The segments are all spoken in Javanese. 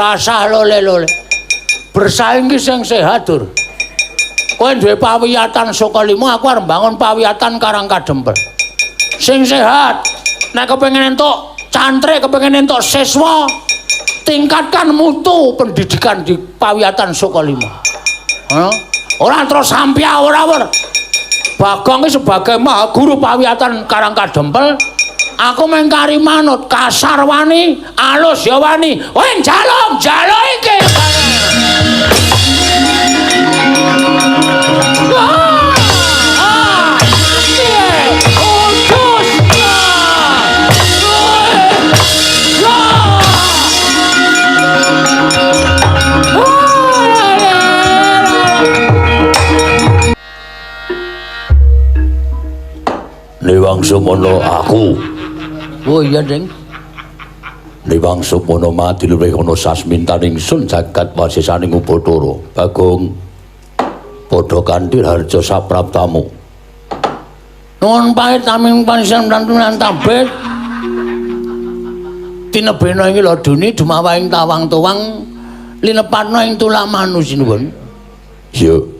Rasah lole-lole. Bersaing ki sing sehat, Dur. Kowe duwe pawiyatan Sukalima, aku arep mbangun pawiyatan Karang Kadempel. Sing sehat. Nek kepengin entuk cantrik, kepengin entuk siswa, tingkatkan mutu pendidikan di pawiyatan Sukalima. Ngono. Ora terus sampya ora wer. Bagong ki sebagai maha guru pawiyatan Karang Kadempel, aku mung kari manut, kasar wani, alus ya wani. Kowe njaluk, njaluk iki. Niwang Sumono aku. Oh iya, Ding. Niwang Sumono mati luwih ana sasmintaning sun jagat wasisaning Upacara. Bagong padha kanthi harja sapraptamu. Nuwun pamit taming panjenengan lan tabet. Tinebena ing laduni dumawahing tawang-tuwang linepatna ing tulak manusinuwun. Iya.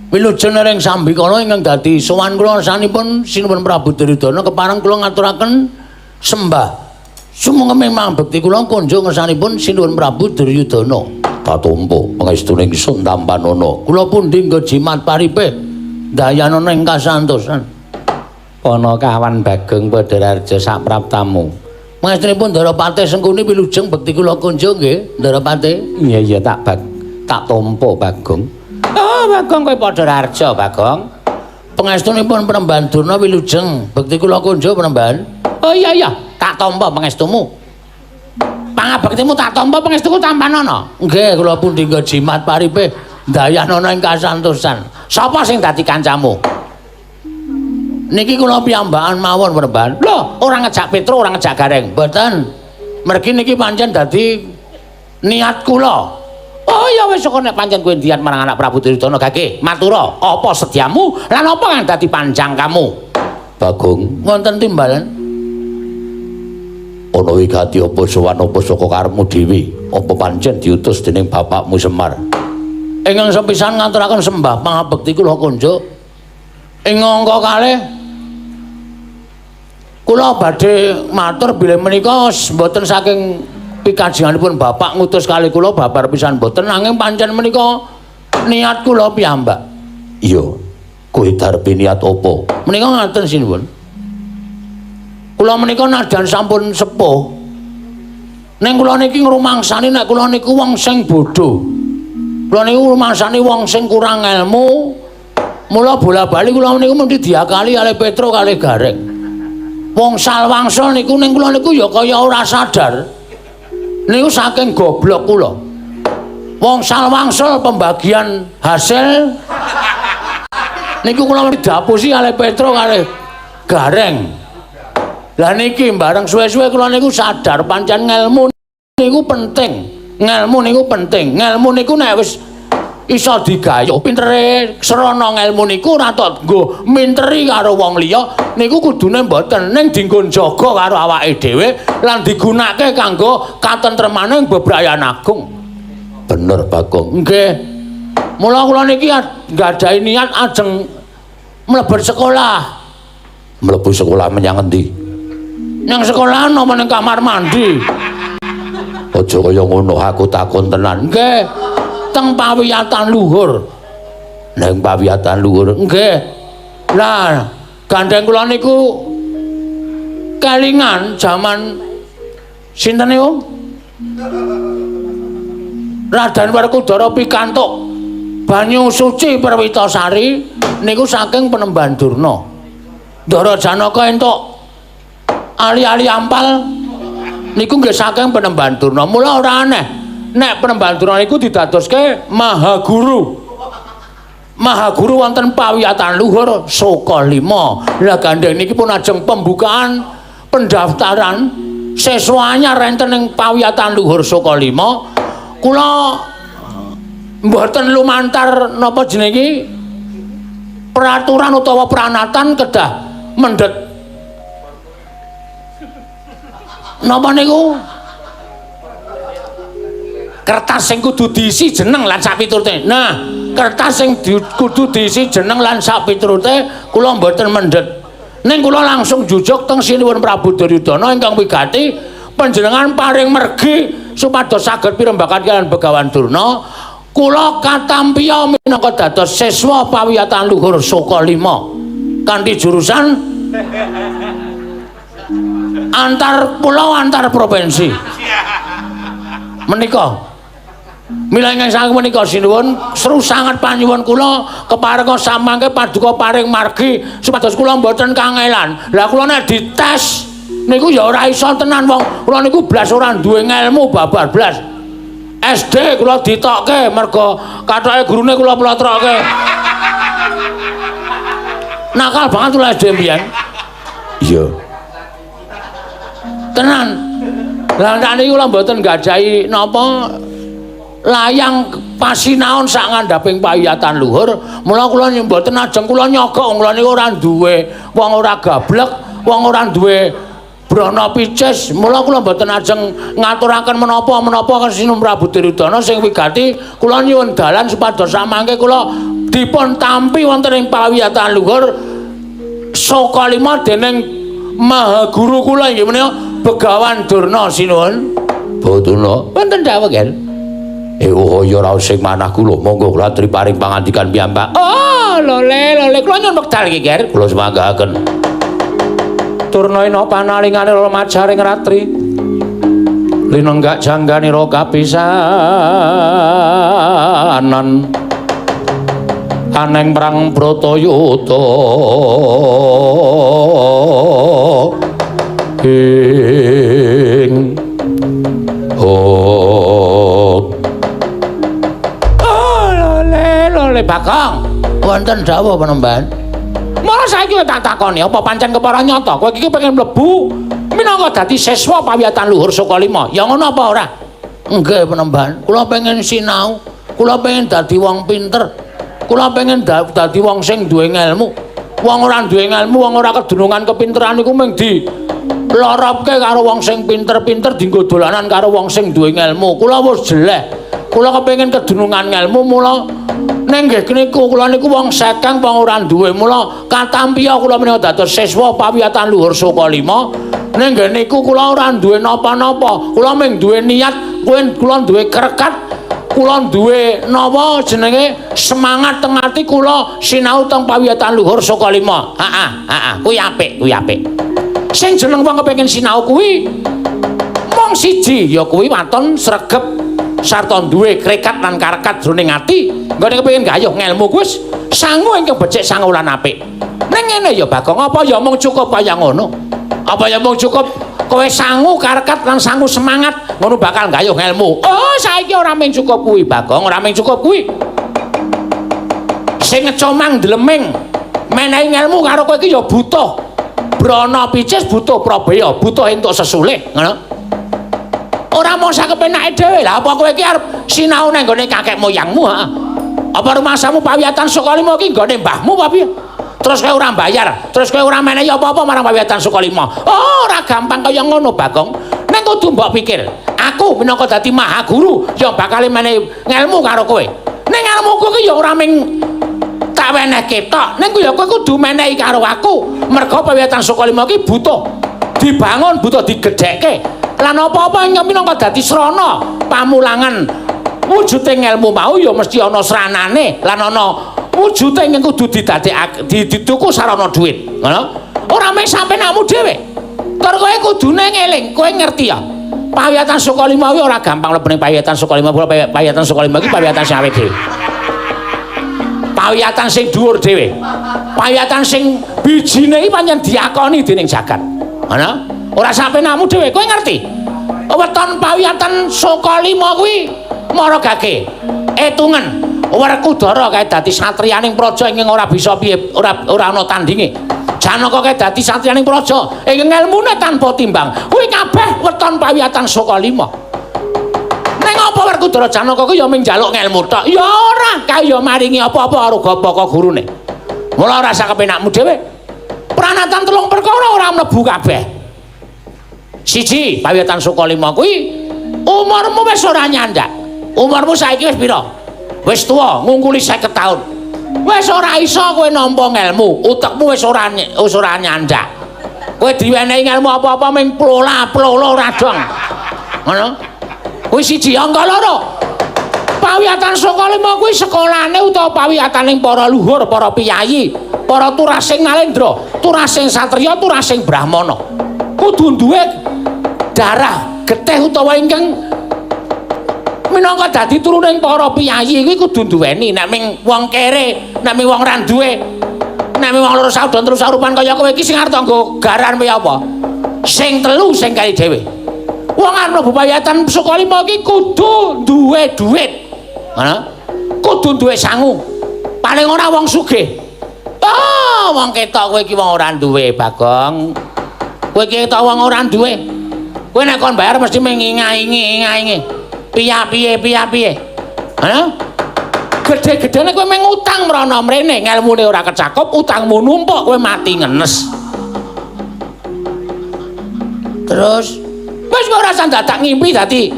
Wilujeng ring sambikala ingkang dadi sowan kula sanipun Sinuwun Prabu Duryudana kepareng kula ngaturaken sembah sumangga mambekti kula kunjung ngersanipun Sinuwun Prabu Duryudana. Katampa pangestune ingsun tampanana. Kula pundi nggo jimat paripe ndayanana ing kasantosan. Panakawan Bagong Padhararja sapraptamu. Pangestunipun Ndarapate Sengkuni wilujeng bekti kula kunjung nggih, Ndarapate. Iya iya tak tampa Bagong. Oh, Bagong kowe Padhararja, Bagong. Pangestunipun Penemban Durna wilujeng bekti kula kunjung Penemban. Oh iya iya, tak tampa pangestumu. Pangabektimu tak tampa pangestuku tampanana. Nggih, kula pundi nggo jimat paripe ndayanana ing kasantosan. Sapa sing dadi kancamu? Niki kula piyambakan mawon Penemban. Lho, ora ngejak Petro, ora ngejak Gareng. Mboten. Mergi niki pancen dadi niat kula. Oh ya wis kok nek pancen kowe niat marang anak Prabu Duryudana gage matura apa sediamu lan apa kang dadi panjang kamu? Bagong, wonten timbalan. Ana wigati apa sowan apa saka karepmu dhewe? Apa pancen diutus dening bapakmu Semar? Ingkang sepisan ngaturaken sembah pangabekti kula kunjuk. Ing angka kalih kula badhe matur bilih menika mboten saking pikajenganipun bapak ngutus kali kula babar pisan mboten, nanging pancen menika niat kula piyambak. Iya, kowe darpe niat apa? Menika ngaten sinuwun. Kula menika nadyan sampun sepuh. Ning kula niki ngrumangsani nek kula niku wong sing bodho. Kula niku ngrumangsani wong sing kurang ilmu. Mula bola-bali kula niku mesti diakali kalih Petro kalih Gareng. Wong salwangsa niku ning kula niku ya kaya ora sadar. Niku saking goblok kula. Wong salwangsul pembagian hasil niku kula didapusi kalih Petro kalih Gareng. Lah niki bareng suwe-suwe kula niku sadar pancen ngelmu niku penting. Ngelmu niku penting. Ngelmu niku nek wis iso digayuh pintere srana ngelmu niku ora tok nggo minteri karo wong liya niku kudune mboten, ning dinggo njaga karo awake dhewe lan digunakake kanggo katentremane bebrayan agung. Bener Bagong. Nggih. Mula kula niki nggadahi niat ajeng mlebet sekolah. Mlebu sekolah menyang endi? Nang sekolahan apa ning kamar mandi? Aja kaya ngono, aku takon tenan. Nggih. Teng pawiyatan luhur. Nang pawiyatan luhur. Nggih. Lah, gandeng kula niku kelingan jaman sinten niku? Raden Werkudara pikantuk banyu suci Perwitasari niku saking Penemban Durna. Ndara Janaka entuk ali-ali ampal niku nggih saking Penemban Durna. Mula ora aneh nek Penemban Durna niku didadoske Maha Guru. Maha Guru wonten pawiyatan luhur Sukalima. Lah gandeng niki pun ajeng pembukaan pendaftaran siswa anyar enten ing pawiyatan luhur Sukalima. Kula mboten lumantar napa jenenge iki peraturan utawa pranatan kedah mendhet napa niku Kertas sing kudu diisi jeneng lan sak piturute. Nah, kertas sing kudu diisi jeneng lan sak piturute kula mboten mendhet. Ning kula langsung jujuk teng Sinuwun Prabu Duryudana ingkang wigati panjenengan paring mergi supados saged pirembakan kaliyan Begawan Durna. Kula katampiya minangka dados siswa pawiyatan luhur Soka 5 kanthi jurusan antar pulau antar provinsi. Menika mila ingkang saking menika sinuwun seru sanget panyuwun kula keparenga samangke paduka paring margi supados kula mboten kangelan. Lah kula nek dites niku ya ora iso tenan wong kula niku blas ora duwe ngelmu babar blas. SD kula ditokke mergo kathoke gurune kula plotroke. Nakal banget kula SD mbiyen. Iya. Tenan. Lah sakniki kula mboten gadahi napa layang pasinaon sak ngandhaping pawiyatan luhur, mula kula mboten ajeng kula nyogok kula niku ora duwe wong ora gablek, wong ora duwe brana picis, mula kula mboten ajeng ngaturaken menapa-menapa Sinuwun Prabu Duryudana sing wigati kula nyuwun dalan supados samangke kula dipun tampi wonten ing pawiyatan luhur Soka 5 dening Maha Guru kula inggih menika Begawan Durna sinuwun. Durna, wonten dawuh nggih. Oh ya raos sing manah kula, monggo kula aturi paring pangandikan piyambak. Oh, lole lole kula nyuwun wekdal iki, Ger. Kula sumanggaken. Durna ina panalingane lemajaring ratri. Linenggak jangganira kapisanan. Aneng prang Bratayuda. Ing oh. Oh, lole lole Bagong. Wonten dawuh penemban. Malah saiki tak takoni apa pancen kepara nyata kowe iki pengen mlebu minangka dadi siswa pawiyatan luhur Soka 5. Ya ngono apa ora? Nggih penemban, kula pengen sinau, kula pengen dadi wong pinter. Kula pengen dadi wong sing duwe ngelmu. Wong ora duwe ngelmu, wong ora kedunungan kepinteran iku mung di loropke karo wong sing pinter-pinter dienggo dolanan karo wong sing duwe ngelmu. Kula wis jeleh. Kula kepengin kedunungan ngelmu mula ning nggih niku kula niku wong sekeng wong ora duwe mula katampiya kula menika dados siswa pawiyatan luhur Soka 5. Ning nggih niku kula ora duwe napa-napa. Kula mung duwe niat, kula duwe krekat, kula duwe napa jenenge semangat teng ati kula sinau teng pawiyatan luhur Soka 5. Heeh, heeh, kuwi apik, kuwi apik. Sing jeneng wong kepengin sinau kuwi mung siji ya kuwi waton sregep sarta duwe krekat lan karekat jroning ati. Nggone kepengin gayuh ngelmu kuwi wis sangu ingkang becik sangu lan apik. Ning ngene ya Bagong, apa ya mung cukup kaya ngono? Apa ya mung cukup kowe sangu karekat lan sangu semangat ngono bakal gayuh ngelmu? Oh, saiki ora mung cukup kuwi Bagong, ora mung cukup kuwi. Sing ngecomang ndleming menehi ngelmu karo kowe iki ya butuh brana picis, butuh prabeya, butuh entuk sesulih, ngono. Ora mung sakepenake dhewe. Lah apa kowe iki arep sinau nang nggone kakek moyangmu, ha? Apa rumasamu pawiyatan Soka 5 iki nggone mbahmu apa piye? Terus kowe ora mbayar, terus kowe ora menehi apa-apa marang pawiyatan Soka 5. Oh, ora gampang kaya ngono, Bagong. Ning kudu mbok pikir, aku minangka dadi maha guru ya bakal menehi ngelmu karo kowe. Ning ngelmuku iki ya ora mung tak wenehke tok, ning ya kowe kudu menehi karo aku. Merga pawiyatan Soka 5 iki butuh dibangun, butuh digedhekke. Lan apa-apa ingkang minangka dadi srana pamulangan wujude ngelmu mau ya mesti ana sranane lan ana wujude ingkang kudu didadekake dituku sarana dhuwit, ngono. Ora mung sampeyanmu dhewe. Tur kowe kudune ngeling, kowe ngerti ya. Pawiyatan Soka 5 kuwi ora gampang mlebu ning pawiyatan Soka 5, pawiyatan Soka 5 iki pawiyatan sing awake dhewe. Pawiyatan sing dhuwur dhewe. Pawiyatan sing bijine iki pancen diakoni dening jagat. Ngono? Ora sampeyanmu dhewe, kowe ngerti. Weton pawiyatan Soka 5 kuwi maragake etungen Werkudara kae dadi satriyaning praja ingkang ora bisa piye, ora ana tandinge. Janaka kae dadi satriyaning praja ingkang ngelmune tanpa timbang. Kuwi kabeh weton pawiyatan Soka 5. Ning apa Werkudara Janaka kuwi ya mung njaluk ngelmu tok? Ya ora, kae ya maringi apa-apa karo bapa gurune. Mula ora sakepenakmu dhewe. Pranatan telung perkara ora mlebu kabeh. Siji, pawiyatan Soka 5 kuwi umurmu wis ora nyandak. Umurmu saiki wis pira? Wis tuwa, ngungkuli 50 taun. Wis ora iso kowe nampa ngelmu, utekmu wis ora nyandak. Kowe diwenehi ngelmu apa-apa ming plola-plolo ora dong. Ngono? Kuwi siji, angka loro. Pawiyatan Sukalima kuwi sekolahane utawa pawiyataning para luhur, para piyayi, para turasing nalendra, turasing satriya, turasing brahmana. Kudu duwe darah getih utawa ingkang minangka dadi turuning para piyayi kuwi kudu duweni. Nek ming wong kere, nek ming wong ra duwe, nek ming wong loro saudon terus sarupan kaya kowe iki sing arep tanggo garan piye apa? Sing telu sing kali dhewe. Wong arep mlebu pawiyatan Sukalima iki kudu duwe dhuwit. Ngono? Kudu duwe sangu. Paling ora wong sugih. Oh, wong ketok kowe iki wong ora duwe, Bagong. Kowe iki ketok wong ora duwe. Kowe nek kon bayar mesti mengingaingi-ingaingi. Piye-piye piye-piye. Hah? Gedhe-gedhene kowe mung utang mrono mrene, ngelmune ora kecakup, utangmu numpuk kowe mati ngenes. Terus wis kowe ora usah dadak ngimpi dadi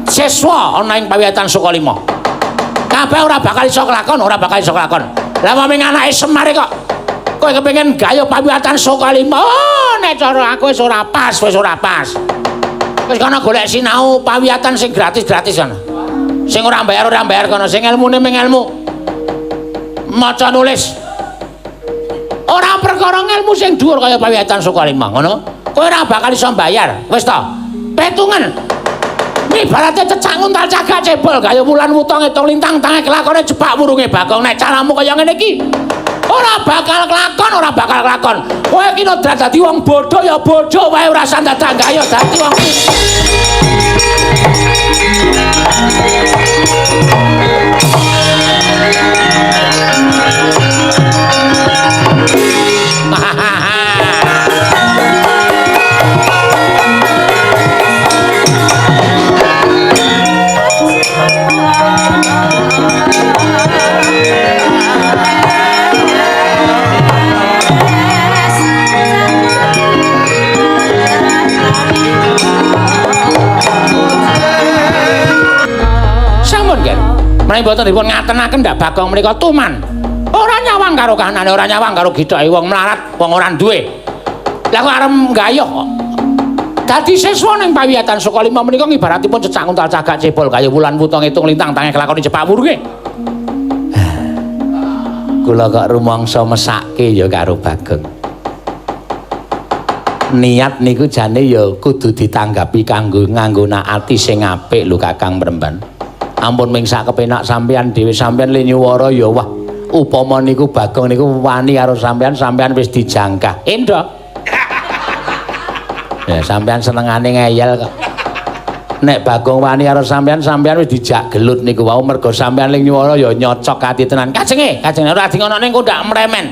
siswa ana ing pawiyatan Sukalima. Kabeh ora bakal iso kelakon, ora bakal iso kelakon. Lah wong anake Semar kok kowe kepengin gayuh pawiyatan Sukalima. Oh, nek cara aku wis ora pas, wis ora pas. Wis kono golek sinau pawiyatan sing gratis-gratis kono. Sing ora bayar kono, sing ilmune mung ilmu maca nulis. Ora perkara ngelmu sing dhuwur kaya pawiyatan Sukalima, ngono. Kowe ora bakal iso mbayar. Wis to. Petungen. Ibarate cecak nguntal cagak cebol gaya wulan wuta ngitung lintang tange kelakone jepak wurunge Bagong. Nek caramu kaya ngene iki ora bakal kelakon, ora bakal kelakon. Kowe iki nek dadi wong bodho ya bodho wae, ora usah dadak gaya dadi wong. Menawi mboten dipun ngatenaken ndak Bagong menika tuman. Ora nyawang karo kahanane, ora nyawang karo githoke wong melarat, wong ora duwe. Lah kok arep nggayuh kok. Dadi siswa ning pawiyatan Sukalima menika ngibaratipun cecak nguntal cagak cebol kaya wulan wuta ngitung lintang tange kelakoni jepak wurunge. Kula kok rumangsa mesake ya karo Bagong. Niat niku jane ya kudu ditanggapi kanggo nganggo ati sing apik lho Kakang Premban. Ampun ming sak kepenak sampean dhewe, sampean le nyuwara ya wah upama niku Bagong niku wani karo sampean, sampean wis dijangkah. Endho. Ya sampean senengane ngeyel kok. Nek Bagong wani karo sampean, sampean wis dijak gelut niku wau mergo sampean le nyuwara ya nyocok ati tenan. Kajenge, kajenge ora di ngonone engko ndak mremen.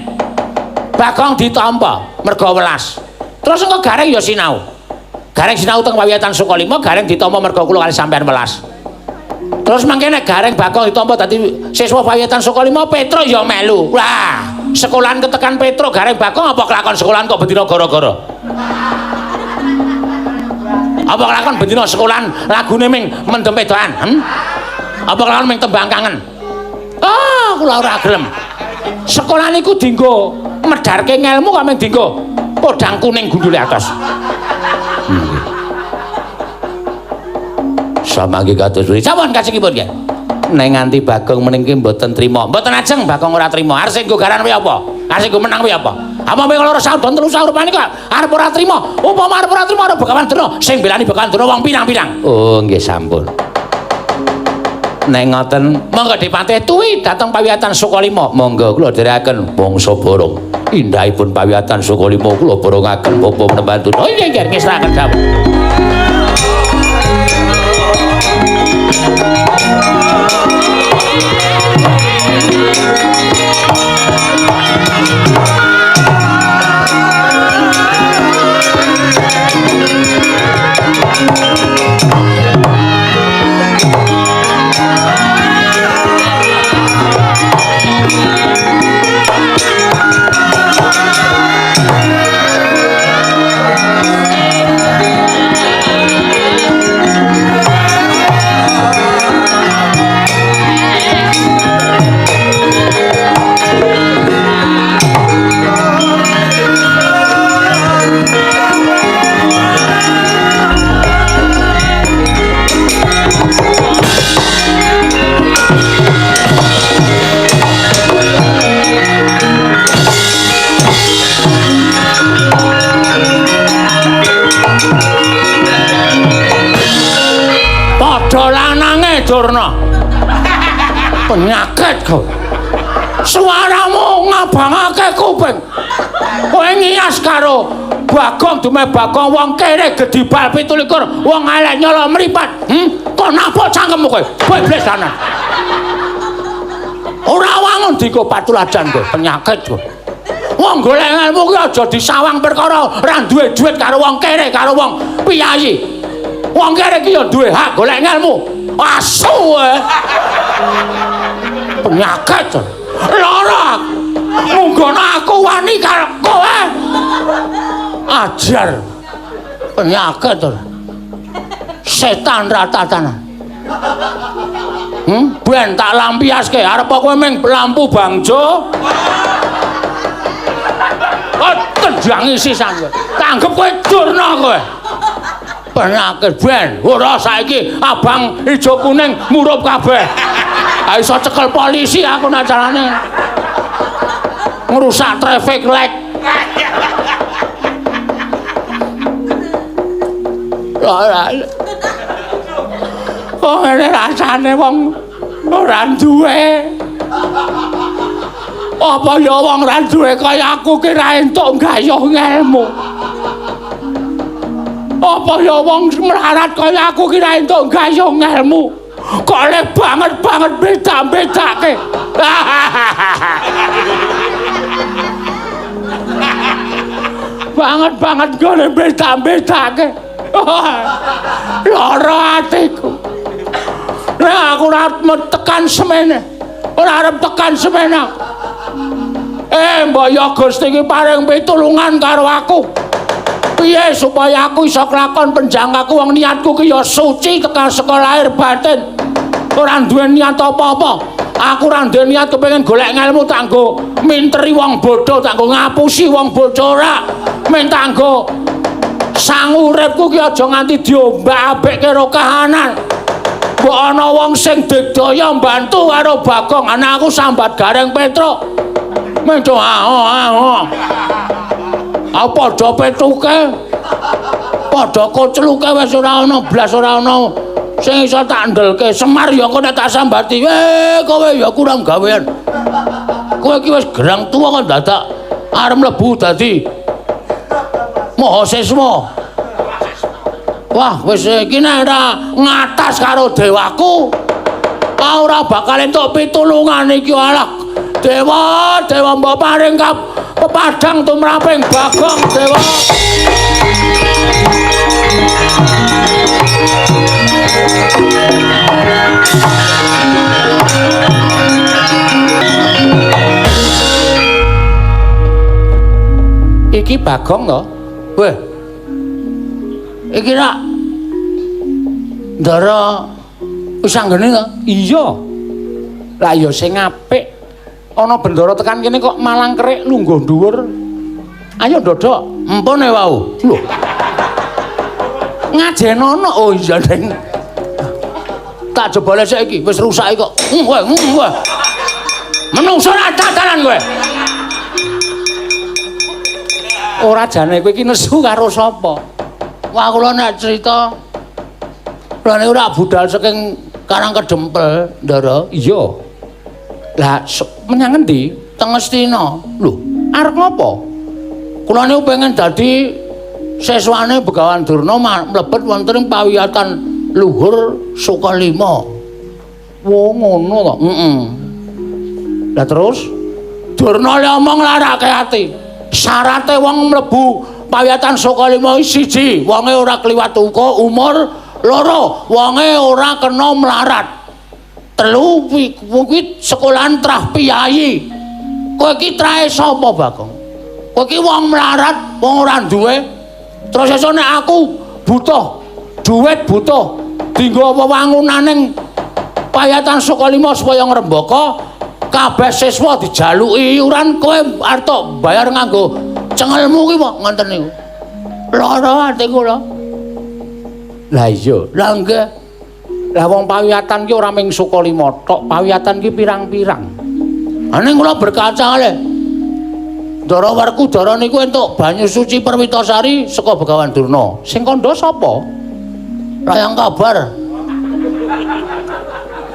Bagong ditampa mergo welas. Terus engko Gareng ya sinau. Gareng sinau teng pawiyatan Sukalima, Gareng ditampa mergo kula kali sampean welas. Terus mangke nek Gareng Bagong ditampa dadi siswa pawiyatan Sukalima, Petruk ya melu. Wah, sekolahan ketekan Petruk Gareng Bagong apa kelakon sekolahan kok bendina gara-gara? Apa kelakon bendina sekolahan lagune ming mendem wedokan? Apa kelakon ming tembang kangen? Ah, kula ora gelem. Sekolah niku dienggo medharke ngelmu kok ming dienggo podang kuning gundule atos. Samangke kados pundi? Sampun kajengipun nggih. Nek nganti Bagong meniki mboten trima. Mboten ajeng Bagong ora trima. Arep sing nggo garan kuwi apa? Arep sing nggo menang kuwi apa? Apa mung loro saudon telu saurupane kok arep ora trima. Upama arep ora trima arep Begawan Durna, sing belani Begawan Durna wong pirang-pirang. Oh, nggih sampun. Nek ngoten monggo dipatih tuwi dhateng pawiyatan Sukalima. Monggo kula dherekaken bangsa Barong. Indahipun pawiyatan Sukalima kula borongaken bapa Prembantu. Oh iya nggih ngestokaken dawuh. Durna. Penyakit kowe. Suaramu ngabangake kuping. Kowe ngias karo Bagong dume Bagong wong kere gedhi bal 27 wong elek nyala mripat. Kok napa cangkemmu kowe? Kowe blesanan. Ora wangun diko patuladan kowe, penyakit kowe. Wong golek ilmu ki aja disawang perkara ora duwe duit karo wong kere karo wong piyayi. Wong kere ki ya duwe hak golek ilmu. Asu kowe. Penyakit. Lara. Munggono aku wani karo kowe. Ajar. Penyakit. Setan ratatanan. Ben tak lampiaske arep kowe ming lampu bangjo. Oh, tendangi sisan kowe. Tanggep kowe Durna kowe. Penyakit ben. Ora saiki abang ijo kuning murup kabeh. Ha iso cekel polisi aku nek carane. Ngrusak traffic light. Ora. Kok ngene rasane wong ora duwe. Apa ya wong ora duwe kaya aku ki ra entuk gayuh ngelmu. Apa ya wong melarat kaya aku ki ra entuk gayuh ngelmu. Kok le banget-banget beda-bedake. Banget-banget gone beda-bedake. Lara atiku. Nek aku ora tekan semene. Ora arep tekan semene. Mbok ya Gusti iki paring pitulungan karo aku. Piye supaya aku iso kelakon penjangkaku wong niatku ki ya suci tekan saka lahir batin. Ora duwe niat apa-apa. Aku ora duwe niat kepengin golek ngelmu tak nggo minteri wong bodho, tak nggo ngapusi wong bodho ora. Men tak nggo sang uripku ki aja nganti diombak-ambek karo kahanan. Mbok ana wong sing digdaya mbantu karo Bagong, ana aku sambat Gareng Petruk. Menco aho. Aku padha petruke. Padha kocluke wis ora ana blas ora ana sing iso tak ndelke. Semar ya engko nek tak sambati, kowe ya kurang gawean. Kowe iki wis gerang tuwa kok dadak arep mlebu dadi Mahasiswa. Wah, wis iki nek ora ngatas karo dewaku, ora bakal entuk pitulungan iki alah. Dewa, dewa mbok paring pepadang tumraping Bagong dewa. Iki Bagong to? Weh. Iki rak Ndara wis anggene to? Iya. Lah ya sing apik ana bendara tekan kene kok malang kerik lungguh dhuwur. Ayo ndodok. Empone wau. Lho. Ngajenono. Oh iya Deng. Tak jebole saiki wis rusak kok. Kowe, kowe. Menungso ra tatanan kowe. Ora jane kowe iki nesu karo sapa? Wah kula nek cerita kula niku ora budal saking Karang Kedempel, Ndara. Iya. Lah menyang ngendi? Teng Ngastina. Lho, arep ngopo? Kula niku pengen dadi siswane Begawan Durna mlebet wonten ing pawiyatan luhur Sukalima. Wo ngono to? Heeh. Lah terus Durna le omong larake ati. Syarate wong mlebu pawiyatan Sukalima siji, wonge ora kliwat uka umur, loro, wonge ora kena melarat. Telu kuwi sekolahan trah piyayi. Kowe iki trahe sapa, Bagong? Kowe iki wong melarat, wong ora duwe. Terus esuk nek aku butuh duit, butuh dienggo wewangunaning payatan Sukalima supaya ngrembaka, kabeh siswa dijaluki iuran, kowe arep tok bayar nganggo cengelmu ki kok ngoten niku. Lara ati kula. Lah iya, lah nggih. Lah wong pawiyatan ki ora mung Sukalima tok, pawiyatan ki pirang-pirang. Ning kula berkaca le. Ndara Werkudara niku entuk banyu suci Perwitasari saka Begawan Durna. Sing kandha sapa? Layang kabar.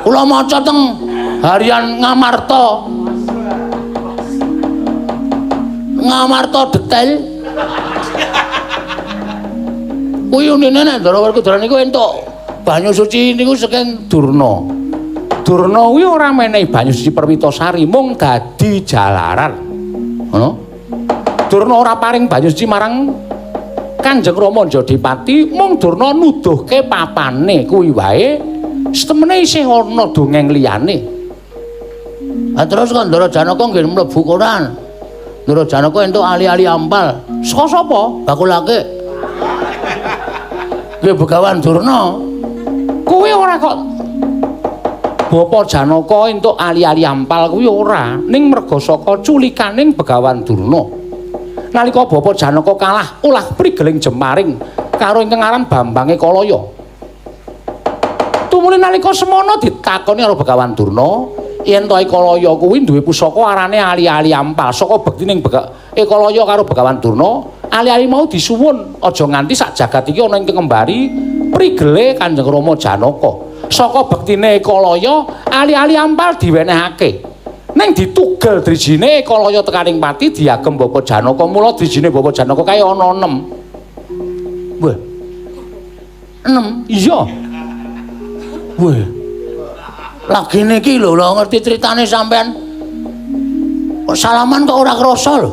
Kula maca teng harian Ngamarta. Ngamarta detail. Kuwi unine nek Ndara Werkudara niku entuk banyu suci niku saking Durna. Durna kuwi ora menehi banyu suci Perwitasari mung dadi jalaran. Ngono. Durna ora paring banyu suci marang Kanjeng Rama Jodipati mung Durna nuduhke papane kuwi wae setemene isih ana dongeng liyane. Ha terus kok Ndara Janaka nggih mlebu koran. Ndara Janaka entuk ali-ali ampal. Saka sapa? Bakulake. Nggih Begawan Durna. Kuwi ora kok Bapa Janaka entuk ali-ali ampal kuwi ora, ning merga saka culikaning Begawan Durna. Nalika Bapa Janaka kalah ulah prigeling jemaring karo ingkang aran Bambang Ekalaya. Tumuli nalika semono ditakoni karo Begawan Durna yen to Ekalaya kuwi duwe pusaka arane ali-ali ampal. Saka bektining Ekalaya karo Begawan Durna, ali-ali mau disuwun aja nganti sak jagat iki ana ingkang ngembari prigele Kanjeng Rama Janaka. Saka bektine Ekalaya, ali-ali ampal diwenehake. Ning ditugel drijine Ekalaya tekaning pati diagem Bapa Janaka. Mula drijine Bapa Janaka kae ana 6. Wah. 6? Iya. Wah. Lagi niki lho, lho ngerti critane sampean. Kok salaman kok ora krasa lho.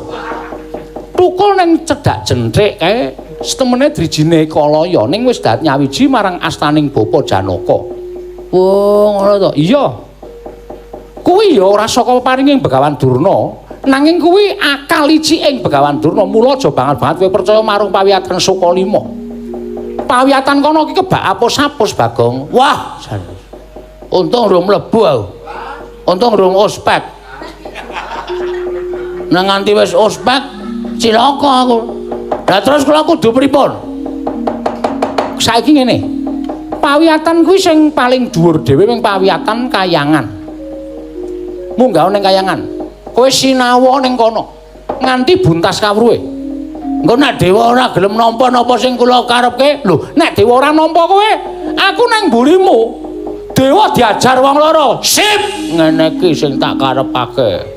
Tukul ning cedhak jenthik kae setemene drijine Ekalaya ning wis dat nyawiji marang astaning Bapa Janaka. Oh, ngono to. Iya. Kuwi ya ora saka paringing Begawan Durna, nanging kuwi akal iciking Begawan Durna. Mula aja banget-banget kowe percaya marang pawiyatan Sukalima. Pawiyatan kono iki kebak apus-apus, Bagong. Wah, untung rung mlebu aku. Untung rung ospek. Nang nganti wis ospek cilaka aku. Lah terus kula kudu pripun? Saiki ngene. Pawiyatan kuwi sing paling dhuwur dhewe ming pawiyatan Kayangan. Munggah ning Kayangan. Kowe sinawa ning kono nganti buntas kawruhe. Engko nek dewa ora gelem nampa napa sing kula karepke? Lho, nek dewa ora nampa kowe, aku nang mburimu. Dewa diajar wong loro. Sip, ngene iki sing tak karepake.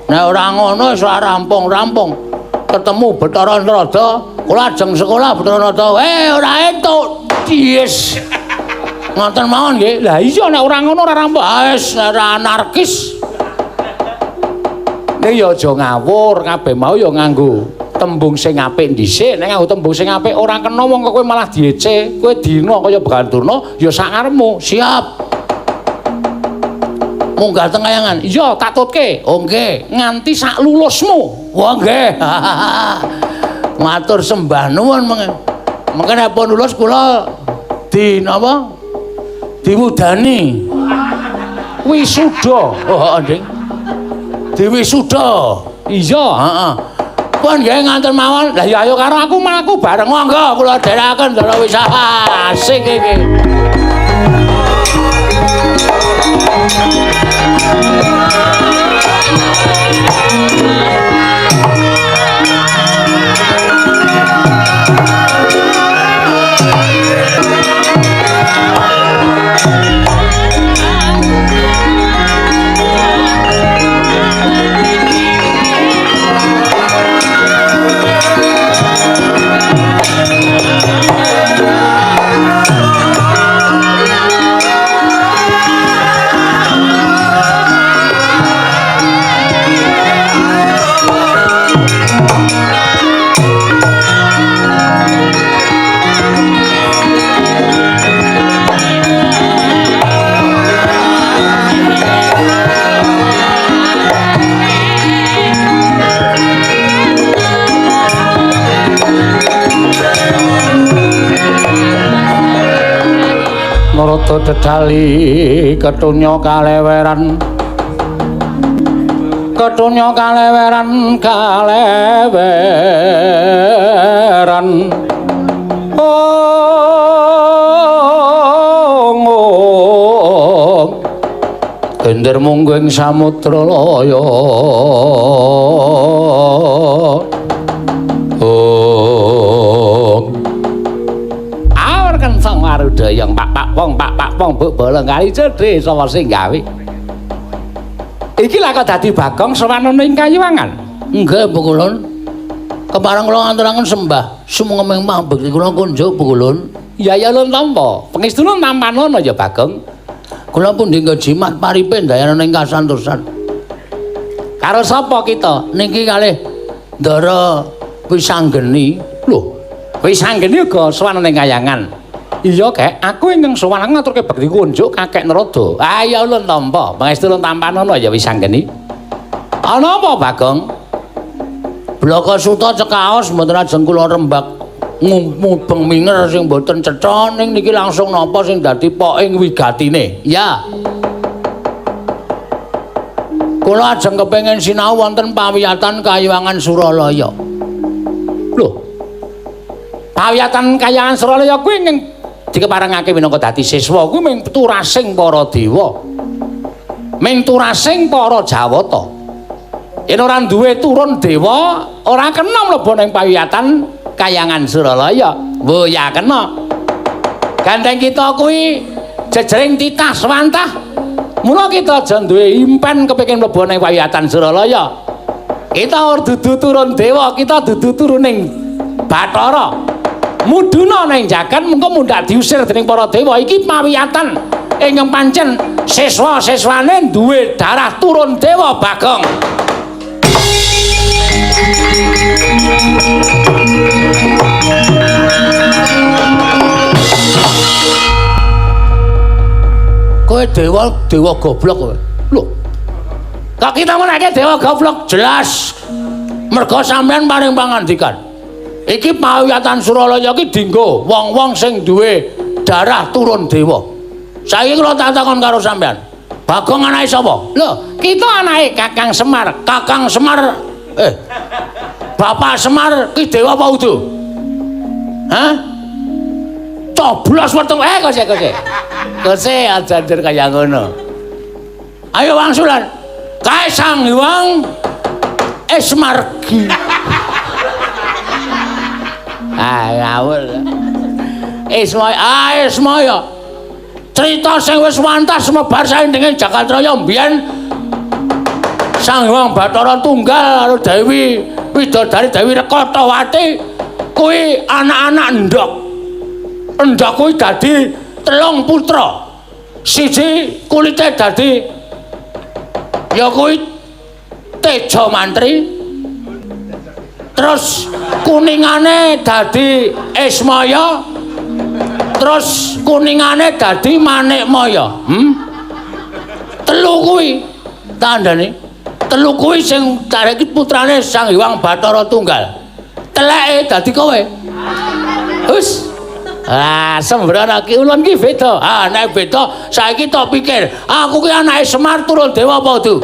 Nek ora ngono wis ora rampung-rampung. Ketemu Bathara Narada, kula ajeng sekolah Bathara Narada. Ora entuk. Yes. Ngoten mawon nggih. Lah iya nek ora ngono ora rampung. Wis ora anarkis. Ning ya aja ngawur, kabeh mau ya nganggo tembung sing apik dhisik. Nek nganggo tembung sing apik ora kena wong kok kowe malah diece. Kowe dina kaya Begawan Durna ya sak karepmu. Siap. Munggah teng Kayangan. Iya, tak tutke. Oh nggih, nganti sak lulusmu. Wah nggih. Matur sembah nuwun mengke. Mengke nek pun lulus kula di napa? Diwudani. Wisuda. Oh, Nding. Diwisuda. Iya, heeh. Pun nggih nganten mawon. Lah ya ayo karo aku mlaku bareng. Monggo kula dherekaken Ndara wis asik iki. Narada dedali ketunya kaleweran, ketunya kaleweran, kaleweran. Oh, oh, gender munggu ing samudra laya. Oh, awar kencang waruda. budayang pak pak pong pak pak pong buk bolong kali cedhe sapa sing gawe. Iki lha kok dadi Bagong sowan ana ing Kayuwangan. Nggih, Pukulun. Kepareng kula ngaturaken sembah sumenging pambekti kula kunjuk, Pukulun. Ya ya lun tampa. Pengestune tampanono ya Bagong. Kula pundi nggo jimat paripe ndayana ing kasantosan. Karo sapa kita? Niki kalih Ndara Wisanggeni. Lho, Wisanggeni uga sowan ning Kayangan. Iya, Kek, aku ingkang sowan ngaturke bekti kunjuk Kakek Narada. Ah ya ulun tampa. Pangestu ulun tampanono ya Wisanggeni. Ana apa, Bagong? Blaka Suta cekaos mboten ajeng kula rembak mubeng minger sing mboten cetha ning niki langsung napa sing dadi poking wigatine. Ya. Kula ajeng kepengin sinau wonten pawiyatan Kayuwangan Suralaya. Lho. Pawiyatan Kayangan Suralaya kuwi ingkang dikeparengake minangka dadi siswa kuwi ming turasing para dewa. Ming turasing para Jawata. Yen ora duwe turun dewa, ora kena mlebu ning pawiyatan Kayangan Suralaya. Wo ya kena. Gandeng kita kuwi jejering titah swantah. Mula kita aja duwe impen kepengin mlebu ning pawiyatan Suralaya. Kita ora dudu turun dewa, kita dudu turuning Bathara. Mudhuna ning jagan mengko mundhak diusir dening para dewa. Iki pawiyatan ingkang pancen siswa-siswane duwe darah turun dewa, Bagong. Kowe dewa, dewa goblok kowe. Lho. Kok kita menake dewa goblok? Jelas. Mergo sampean paring pangandikan. Iki pawiyatan Suralaya iki dinggo wong-wong sing duwe darah turun dewa. Saiki kula tak takon karo sampean. Bagong anake sapa? Lho, kita anake Kakang Semar. Kakang Semar Bapak Semar ki dewa apa udu? Hah? Coblos weteng kose kose. Kose aja njer kaya ngono. Ayo wangsulan. Kae Sang Hyang Ismargi. Ah ngawur. Ismaya, ah Ismaya. Cerita sing wis wantas semebar saindenging Jagatraya mbiyen Sang Hyang Bathara Tunggal karo Dewi Widodari Dewi Rekatawati kuwi anak-anak endhog. Endhog kuwi dadi telung putra. Siji kulite dadi ya kuwi Teja Mantri. Terus kuningane dadi Ismaya. Terus kuningane dadi Manikmaya. Telu kuwi tandane. Telu kuwi sing tareki putrane Sang Hyang Bathara Tunggal. Teleke dadi kowe. Hus. Ah, sembrono ki ulun ki beda. Ah, nek beda saiki tok pikir, aku ki anake Semar turun dewa apa udu?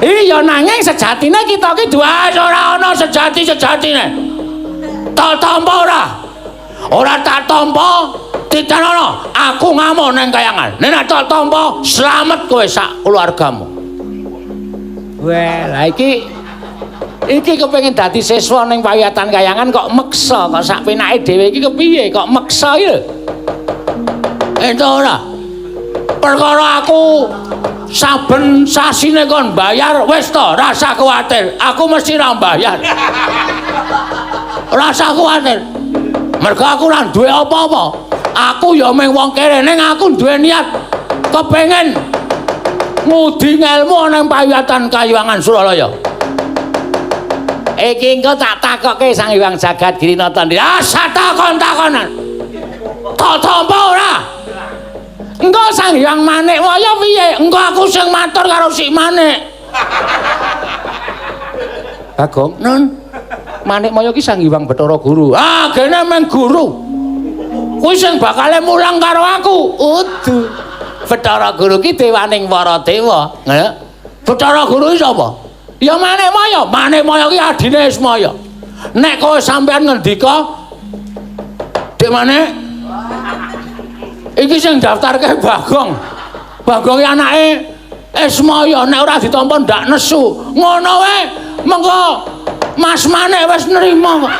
Iya, nanging sejatine kita ki duwe ora ana sejati-sejatine. Tak tampa ora? Ora tak tampa, titenono aku ngamuk ning Kayangan. Nek tak tampa, slamet kowe sak keluargamu. Wah, lah iki kepengin dadi siswa ning pawiyatan Kayangan kok meksa, kok sak penake dhewe iki kepiye kok meksa iki lho. Entuk ora? Perkara aku saben sasine kon bayar wis to, rasa kuwatir. Aku mesti ra bayar. Rasa kuwatir. Mergo aku ora duwe apa-apa. Aku ya mung wong kere ning aku duwe niat kepengin ngudi ngelmu nang pawiyatan Kayuwangan Suralaya. Iki engko tak takokke Sang Hyang Jagat Girinata. Ah, takon-takonan. Tak tampa ora? Engko Sang Hyang Manikmaya piye? Engko aku sing matur karo si Manik. Bagong, Nun. Manikmaya ki Sang Hyang Bathara Guru. Ah, gene meng guru. Kuwi sing bakale mulang karo aku. Udu. Bathara Guru ki dewaning para dewa. Nggih. Bathara Guru ki sapa? Ya Manikmaya. Manikmaya ki adine Ismaya. Nek kowe sampean ngendika, Dik Manik, iki sing daftarke Bagong. Bagong ki anake Ismaya, nek ora ditampa ndak nesu. Ngono wae, mengko Mas Manik wis nrima kok.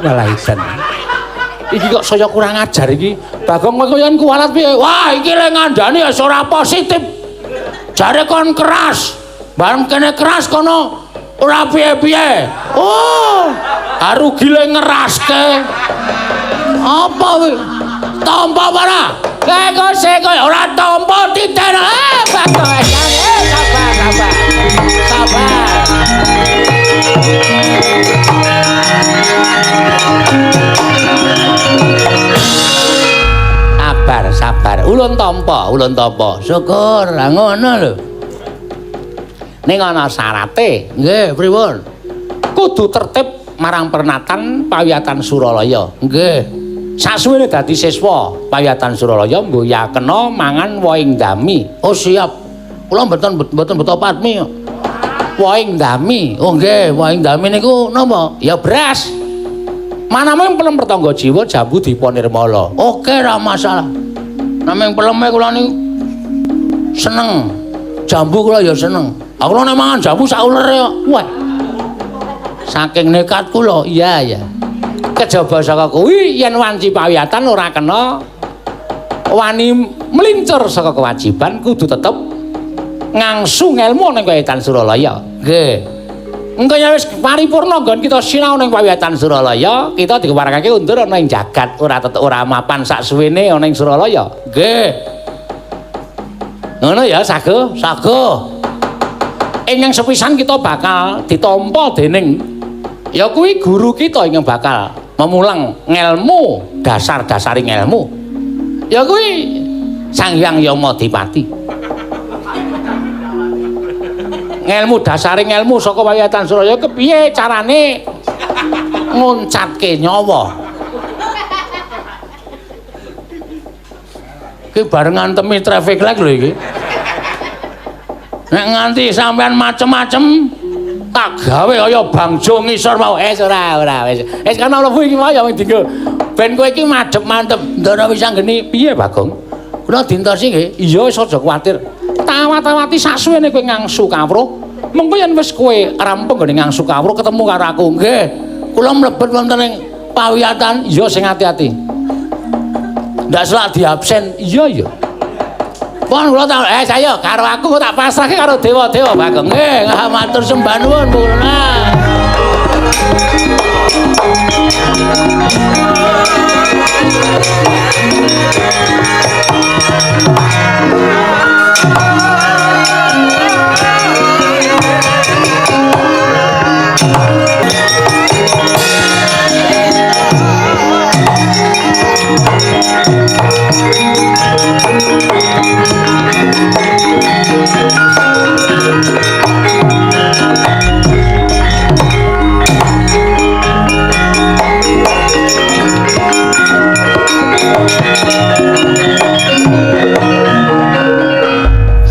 Walah isan. Iki kok saya kurang ajar iki. Bagong kowe yen kuwalat piye? Wah, iki le ngandani wis ora positif. Jare kon keras. Bareng kene keras kono ora piye-piye. Oh, arugi le ngeraske. Apa kuwi? Tampa ora? Kok sik ora tampa titen. Bagong. Sabar, sabar. Sabar. Sabar, sabar. Ulun tampa, ulun tampa. Syukur, lah ngono lho. Ning ana syarate. Nggih, pripun? Kudu tertib marang pernatan Pawiyatan Suralaya. Nggih. Sasuwene dadi siswa Pawiyatan Suralaya mboya kena mangan wohing dami. Oh, siap. Kula mboten mboten beto patmi. Wohing dami. Oh nggih, wohing dami niku napa? Ya beras. Manaming pelem pertangga jiwa jambu dipa nirmala. Oke, ra masalah. Naming peleme kula niku seneng. Jambu kula ya seneng. Aku nek mangan jambu sak ulere kok. Wah. Saking nekat kula. Iya, iya. Kejaba saka kuwi yen wanci pawiyatan ora kena wani mlincur saka kewajiban kudu tetep ngangsu ngelmu ning Pawiyatan Suralaya. Nggih. Engko yen wis paripurna nggon kita sinau ning Pawiyatan Suralaya, kita dikeparengake undur ana ing jagat ora tetep ora mapan sak suwene ana ing Suralaya. Nggih. Ngono ya, Sago, Sago. Ingkang sepisan kita bakal ditampa dening ya kuwi guru kita ingkang bakal memulang ngelmu, dasar-dasaring ngelmu. Ya kuwi Sang Hyang Yamadipati. Ngelmu dasare ngelmu saka Pawiyatan Suralaya kepiye carane nguncatke nyawa. Iki bareng ngantemi traffic light lho iki. Nek nganti sampean macem-macem tak gawe kaya bangjo ngisor mau. Ora ora wis. Wis kana mlebu iki mau ya dinggo. Ben kowe iki madhep mantep. Ndara wis anggeni piye Bagong? Kula dintosi nggih. Iya wis aja kuwatir. Tawat-tawati sasuwene kowe ngangsu kawruh. Mengko yen wis kowe rampung nggone ngangsu kawruh ketemu karo aku. Nggih. Kula mlebet wonten ing pawiyatan. Iya sing ati-ati. Ndak selak diabsen. Iya iya. Pon kula tak saya karo aku tak pasrahke karo dewa-dewa Bagong. Nggih, matur sembah nuwun Bu Lurah.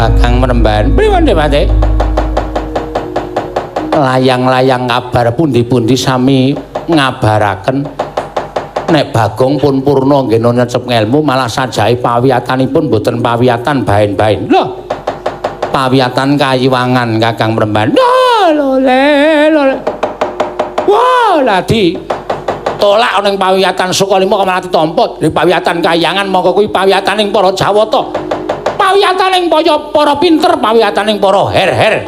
Kakang Mremban, pripun Depate? Layang-layang kabar pundi-pundi sami ngabaraken nek Bagong pun purna nggena nyecep ngelmu malah sajahe pawiyatanipun boten pawiyatan baen-baen. Lho, pawiyatan kayiwangan Kakang Mremban. Lho, le, lho. Wah, lah di tolak ning pawiyatan Sukalima kok malah ditampa di pawiyatan kayangan mongko kuwi pawiyataning para Jawata. Pawiyataning para pinter, pawiyataning para her-her.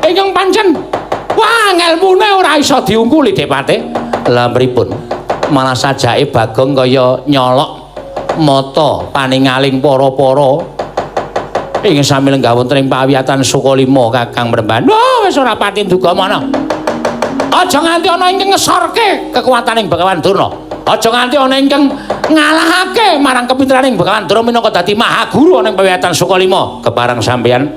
Ingkang pancen wah ngelmune ora iso diungkuli Depate. Lah pripun? Malah sajake Bagong kaya nyolok mata paningaling para-para ing sami lenggah wonten ing pawiyatan Sukalima Kakang Mremban. Wah, wis ora pati duga mana. Aja nganti ana ingkang ngesorke kekuataning Begawan Durna. Aja nganti ana ingkang ngalahake marang kepinteraning Begawan Durna minangka dadi mahaguru ana ing pawiyatan Sukalima. Kepareng sampeyan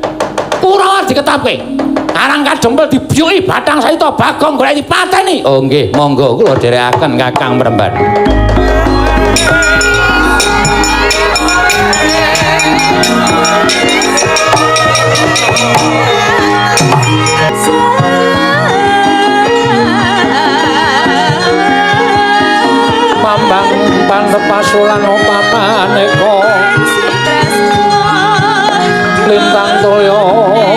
Kurawa diketapke. Karang kadempel dibyuki bathang sayita Bagong golek dipateni. Oh nggih, monggo kula dherekaken Kakang Mremban. Mambang pantepasulan opamaneka lintang toya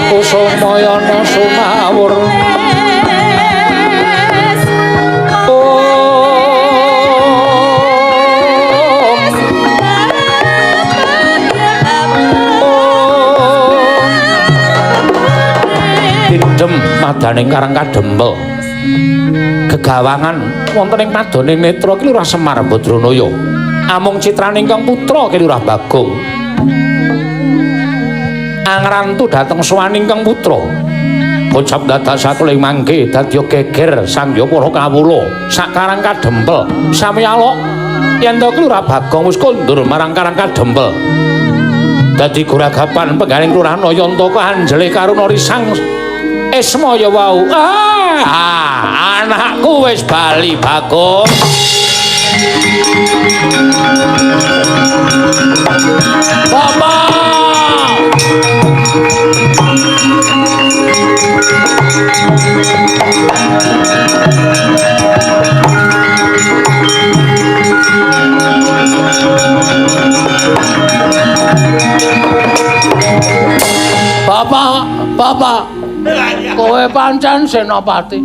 kusumayana sumawur. Warganing Karang Kadempel. Gegawangan wonten ing padane netra Ki Lurah Semar Badranaya. Amung citraning kang putra Ki Lurah Bagong. Angrantu dhateng sowaning kang putra. Bocap dadak sakuling mangke dadi geger sangya para kawula sak Karang Kadempel. Sami alok yen to Ki Lurah Bagong wis kondur marang Karang Kadempel. Dadi guragapan penggaling Lurah Nayantaka anjele karuna risang Ismaya wau. Ah, anakku wis bali Bagong. Bapak. Bapak, bapak. Kowe pancen senopati.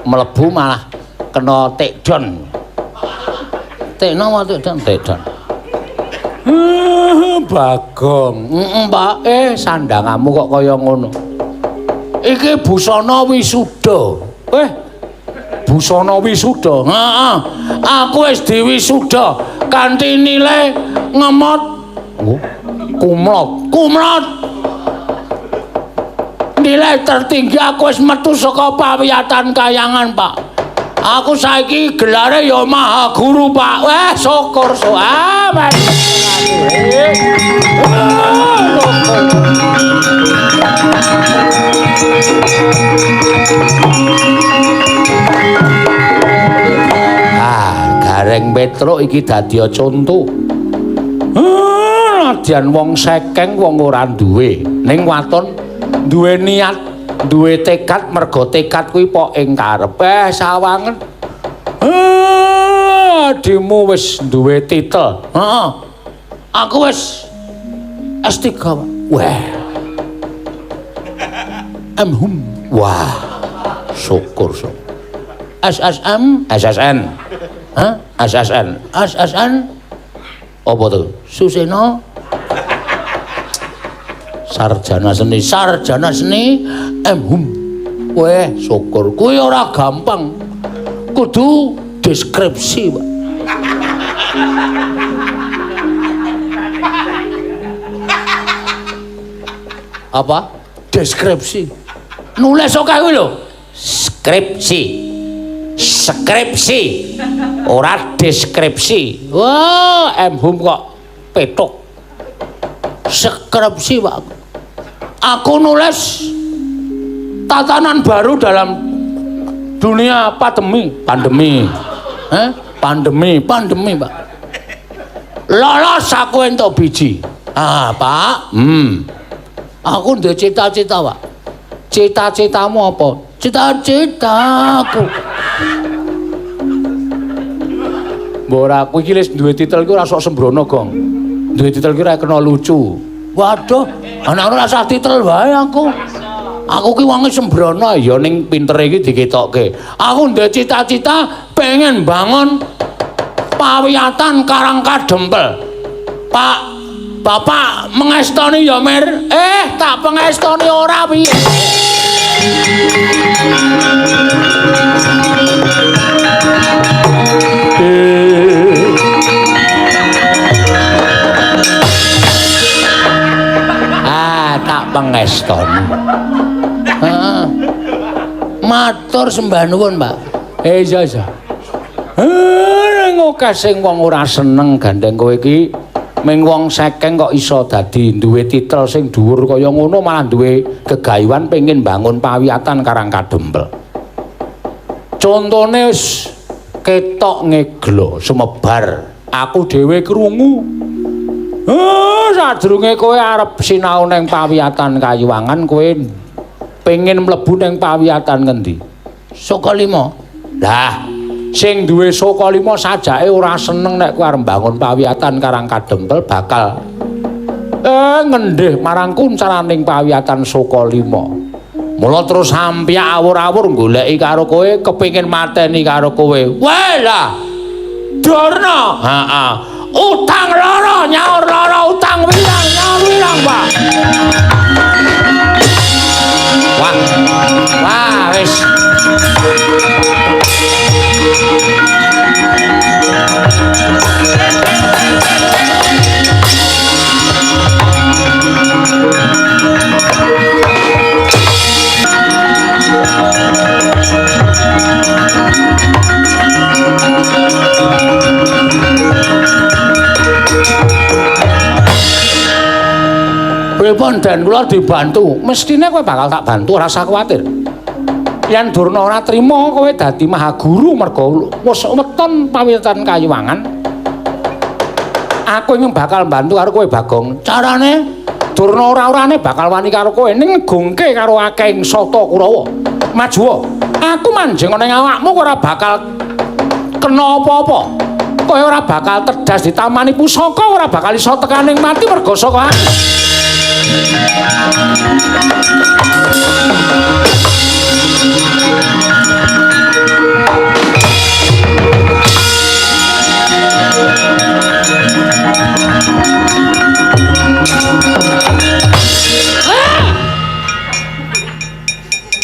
Mlebu malah kena tekdon. Tekno apa tekdon? Tekdon. Bagong. Heeh, Pak. Sandangamu kok kaya ngono. Iki busana wisuda. Busana wisuda. Heeh. Aku wis diwisuda kanthi nilai ngemot. Kumlot. Kumlot. Nilai tertinggi aku wis metu saka pawiyatan kayangan, Pak. Aku saiki gelare ya Maha Guru, Pak. Wah, syukur so. Ah, Mas. Ah, Gareng Petruk iki dadi conto. Nadyan wong sekeng wong ora duwe, ning waton duwe niat, duwe tekad, mergo tekad kuwi pok ing karepe sawangen. Adimu wis duwe titel. Heeh. Aku wis S3, Pak. Wah. M.Hum. Wah. Syukur syukur. SSM, SSN. Hah? SSN. SSN. Apa tuh? Suseno. Sarjana seni, sarjana seni M.Hum. Weh, syukur. Kuwi ora gampang. Kudu deskripsi, Pak. Apa? Deskripsi. Nulis akeh kuwi lho. Skripsi. Skripsi. Ora deskripsi. Wah, M.Hum kok petuk. Skripsi, Pak. Aku nulis tatanan baru dalam dunia pandemi, pandemi. Pandemi, pandemi, Pak. Lolos aku entuk biji. Ah, Pak. Aku duwe cita-cita, Pak. Cita-citamu apa? Cita-citaku. Mbok ora aku iki wis duwe titel iki ora sok sembrono, Gong. Duwe titel iki ora kena lucu. Waduh, anak ora usah titel wae aku. Aku ki wonge sembrono ya ning pintere iki diketokke. Aku ndek cita-cita pengen bangun pawiyatan Karang Kadempel. Pak, Bapak mengestoni ya, Mir? Tak pengestoni ora piye. Ah, tak pengestoni. Heeh. Matur sembah nuwun, Pak. Iya, iya. Ning akeh sing wong ora seneng gandeng kowe iki ming wong sekeng kok iso dadi duwe titel sing dhuwur kaya ngono malah duwe gegayuhan pengin bangun pawiyatan Karang Kadempel. Contone wis ketok ngeglo sumebar. Aku dhewe krungu. Sadurunge kowe arep sinau ning pawiyatan Kayuwangan kowe pengen mlebu ning pawiyatan ngendi? Sukalima. Lah, sing duwe Sukalima sajake ora seneng nek kowe arep mbangun pawiyatan Karang Kadempel bakal ngendih marang kuncaraning pawiyatan Sukalima. Mula terus sampyak awur-awur goleki karo kowe, kepengin mateni karo kowe. Weh lah. Durna. Heeh. Utang loro nyaur loro, utang wirang nyaur wirang, Pak. Wah. Wah, wis. Pripun Den kula dibantu? Mestine kowe bakal tak bantu, ora usah kuwatir. Yen Durna ora trima kowe dadi mahaguru merga wis weton pawitan Kayuwangan. Aku ingin bakal bantu karo kowe Bagong. Carane Durna ora-orane bakal wani karo kowe ning ngegungke karo akehing sata Kurawa. Majuwa, aku manjing ana ing awakmu ora bakal kena apa-apa. Kowe ora bakal terdas ditamani pusaka, ora bakal iso tekaning mati merga saka aku.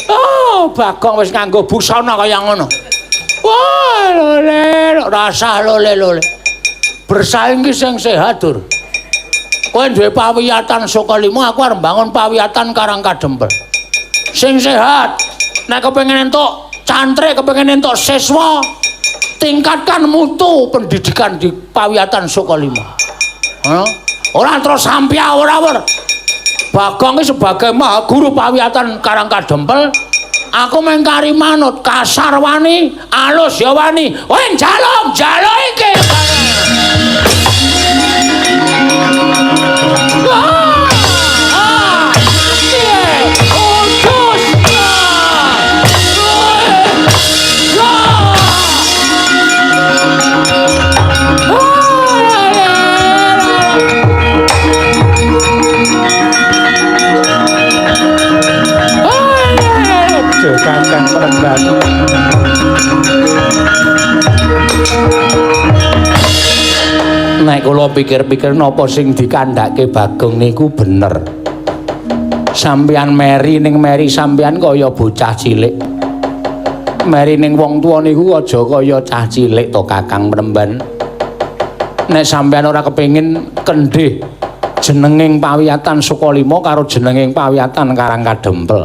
Oh, Bagong wis nganggo busana kaya ngono. Wah, lole, rasah lole-lole. Bersaing ki sing sehat, Dur. Kowe duwe pawiyatan Sukalima, aku arep mbangun pawiyatan Karang Kadempel. Sing sehat. Nek kepengin entuk cantrik, kepengin entuk siswa, tingkatkan mutu pendidikan di pawiyatan Sukalima. Ngono. Ora terus sampe awur-awur. Bagong ki sebagai maha guru pawiyatan Karang Kadempel, aku mengkari manut, kasar wani, alus ya wani. Kowe njaluk, njaluk iki. Kakang Premban. Nek kula pikir-pikir napa sing dikandhake Bagong niku bener. Sampeyan meri ning meri sampeyan kaya bocah cilik. Meri ning wong tuwa niku aja kaya cah cilik to Kakang Premban. Nek sampeyan ora kepengin kendhih jenenging pawiyatan Sukalima karo jenenging pawiyatan Karang Kadempel.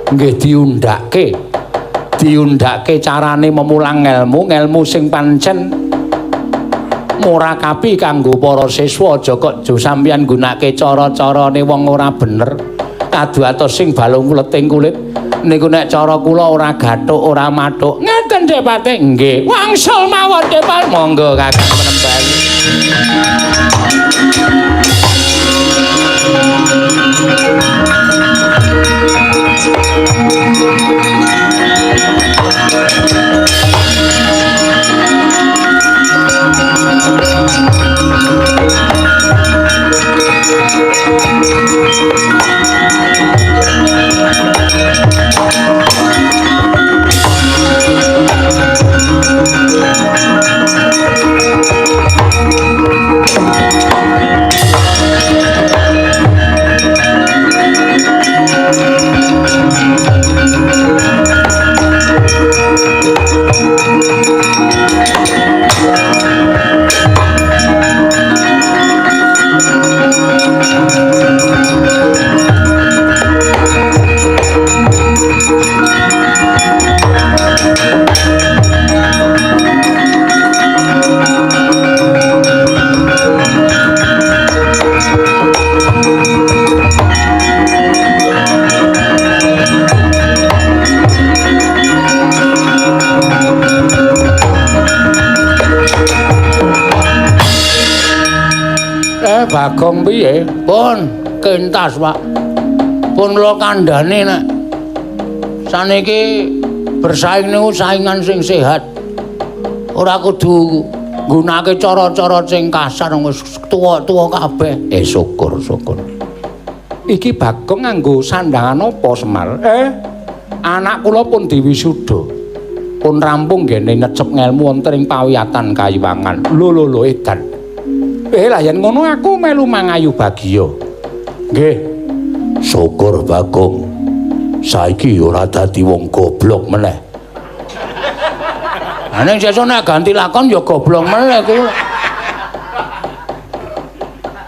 Nggih diundhake. Diundhake carane memulang ngelmu, ngelmu sing pancen murakabi kanggo para siswa. Aja kok jo sampeyan nggunakake cara-carane wong ora bener. Kaduatos sing balung kuleting kulit niku nek cara kula ora gathuk, ora mathuk. Ngeten Dik Patih? Nggih. Wangsul mawon Dik Patih. Monggo Kakang Premban. Bagong piye? Pun kentas, Pak. Pun kula kandhane nek saniki bersaing niku saingan sing sehat. Ora kudu nggunakake cara-cara sing kasar wis tuwa-tuwa kabeh. Syukur, syukur. Iki Bagong nganggo sandhangan apa, Semar? Anak kula pun diwisuda. Pun rampung nggene necep ngelmu wonten ing pawiyatan Kayuwangan. Lho lho lho edan. Lah yen ngono aku melu mangayu bagya. Nggih. Syukur Bagong. Saiki ora dadi wong goblok meneh. Lah ning sesuk nek ganti lakon ya goblok meneh kuwi.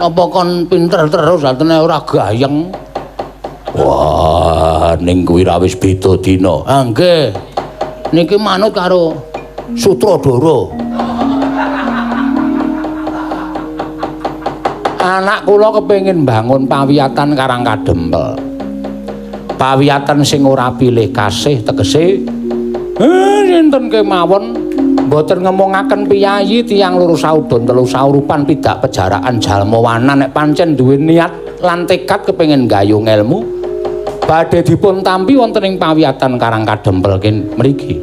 Apa kon pinter terus atene ora gayeng? Wah, ning kuwi ra wis beda dina. Ah nggih. Niki manut karo sutradara. Anak kula kepengin mbangun pawiyatan Karang Kadempel. Pawiyatan sing ora pilih kasih tegese sinten kemawon mboten ngemongaken piyayi tiyang loro saudon telu saurupan pidak pejaraan jalma wanan nek pancen duwe niat lan tekad kepengin gayung ilmu badhe dipun tampi wonten ing pawiyatan Karang Kadempel mriki.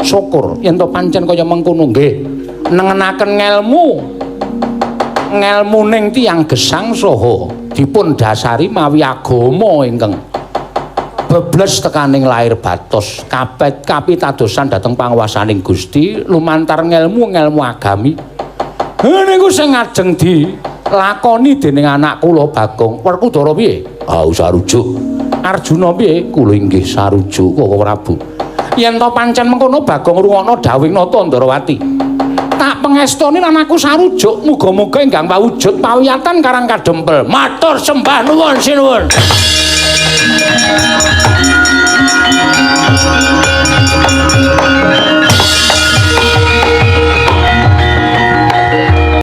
Syukur yen to pancen kaya mengkono nggih nengenaken ngelmu ngelmuning tiyang gesang saha dipun dasari mawi agama ingkang bebles tekaning lair batos kapet kapitadosan dhateng panguwasaning Gusti lumantar ngelmu-ngelmu agami. Niku sing ngajeng dilakoni dening anak kula Bagong. Werkudara piye? Ah sarujuk. Arjuna piye? Kula inggih sarujuk Koko Prabu. Yen to pancen mengkono Bagong rungokno dawuhing Nata Ndrawati. Tak pengestoni lan aku sarujuk muga-muga ingkang wujud pawiyatan Karang Kadempel. Matur sembah nuwun sinuwun.